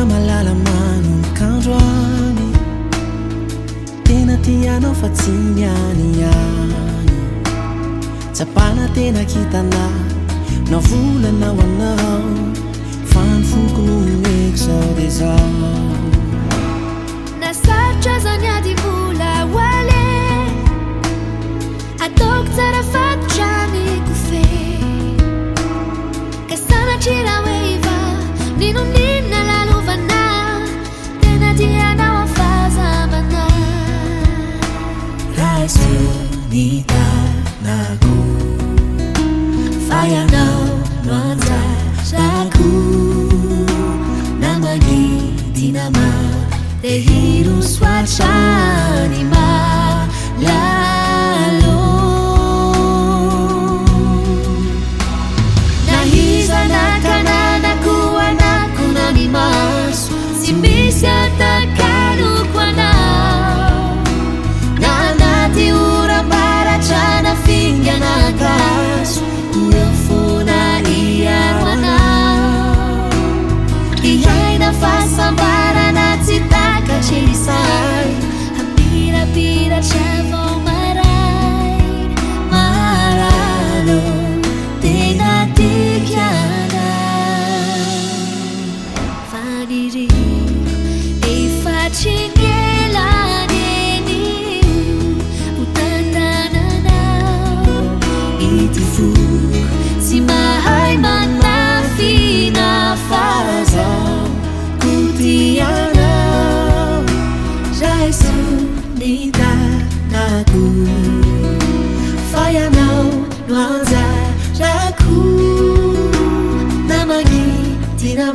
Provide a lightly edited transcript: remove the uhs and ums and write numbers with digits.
Tia malala manomboka androany. Tena tia anao fa tsy ny any ihany. Tsapana tena kitana na volana ho anao. Fa ny foko no omeko zao dia zao. Na sarotra aza ny ady mbola ho aleha. Ataoko tsara fatotra ny kofehy. Ka sanatria raha hoe hiva n'inon'inona lalovana. Tena tia anao aho fa aza manahy. Raiso ny tanako fa ianao no anjarako. Na mangidy na Te hiroso hatrany malalo. Na iza na tanàna koa anakona ny maso, tsy misy atakaloko anao. Na anaty oram-baratra na fingana ankaso, ho eo foana hiaro anao. Hiaina fahasambarana tsy takatry ny saina, hamirapiratra vao maraina. Malalo, tena tiako ianao. Faniriako efa hatry ny ela nenio ho tantananao. Ity foko tsy mahay manafina fa zaho ko tia anao. Raiso ny tanako fa ianao no anjarako. Na mangidy na